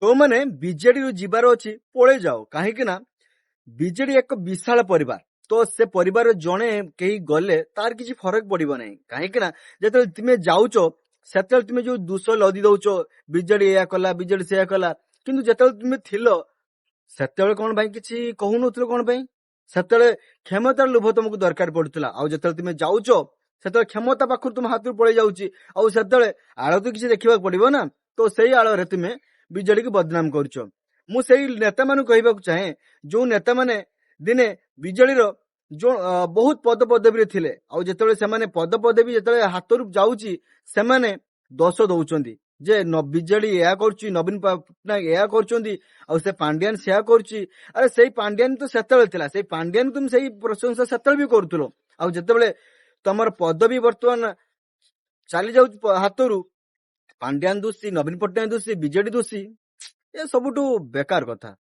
ଯୋଉମାନେ ବିଜେଡିରୁ ଯିବାର ଅଛି, ପଳେଇ ଯାଅ। କାହିଁକି ନା ବିଜେଡି ଏକ ବିଶାଳ ପରିବାର। ତ ସେ ପରିବାରର ଜଣେ କେହି ଗଲେ ତାର କିଛି ଫରକ ପଡିବ ନାହିଁ। କାହିଁକି ନା ଯେତେବେଳେ ତୁମେ ଯାଉଛ, ସେତେବେଳେ ତୁମେ ଯୋଉ ଦୋଷ ଲଦି ଦଉଛ, ବିଜେଡି ଏଇଆ କଲା, ବିଜେଡି ସେଇଆ କଲା। କିନ୍ତୁ ଯେତେବେଳେ ତୁମେ ଥିଲ, ସେତେବେଳେ କଣ ପାଇଁ କିଛି କହୁନଥିଲ? କଣ ପାଇଁ? ସେତେବେଳେ କ୍ଷମତାର ଲୋଭ ତମକୁ ଦରକାର ପଡୁଥିଲା। ଆଉ ଯେତେବେଳେ ତୁମେ ଯାଉଛ, ସେତେବେଳେ କ୍ଷମତା ପାଖରୁ ତୁମ ହାତରୁ ପଳେଇ ଯାଉଛି। ଆଉ ସେତେବେଳେ ଆଳ ତ କିଛି ଦେଖିବାକୁ ପଡିବ ନା। ତ ସେଇ ଆଳରେ ତୁମେ ବିଜେଡିକୁ ବଦନାମ କରୁଛ। ମୁଁ ସେଇ ନେତାମାନଙ୍କୁ କହିବାକୁ ଚାହେଁ, ଯୋଉ ନେତାମାନେ ଦିନେ ବିଜେଡିର ଯୋଉ ବହୁତ ପଦ ପଦବୀରେ ଥିଲେ, ଆଉ ଯେତେବେଳେ ସେମାନେ ପଦ ପଦବୀ ଯେତେବେଳେ ହାତରୁ ଯାଉଛି, ସେମାନେ ଦୋଷ ଦଉଛନ୍ତି ଯେ ବିଜେଡି ଏହା କରୁଛି, ନବୀନ ପଟ୍ଟନାୟକ ଏହା କରୁଛନ୍ତି, ଆଉ ସେ ପାଣ୍ଡିଆନ ସେୟା କରୁଛି। ଆରେ, ସେଇ ପାଣ୍ଡିଆନ ତ ସେତେବେଳେ ଥିଲା। ସେଇ ପାଣ୍ଡିଆନ ତୁମେ ସେଇ ପ୍ରଶଂସା ସେତେବେଳେ ବି କରୁଥିଲ। ଆଉ ଯେତେବେଳେ ତମର ପଦବୀ ବର୍ତ୍ତମାନ ଚାଲି ଯାଉଛି ହାତରୁ, ପାଣ୍ଡିଆନ ଦୋଷୀ, ନବୀନ ପଟ୍ଟନାୟକ ଦୋଷୀ, ବିଜେଡି ଦୋଷୀ। ଏ ସବୁଠୁ ବେକାର କଥା।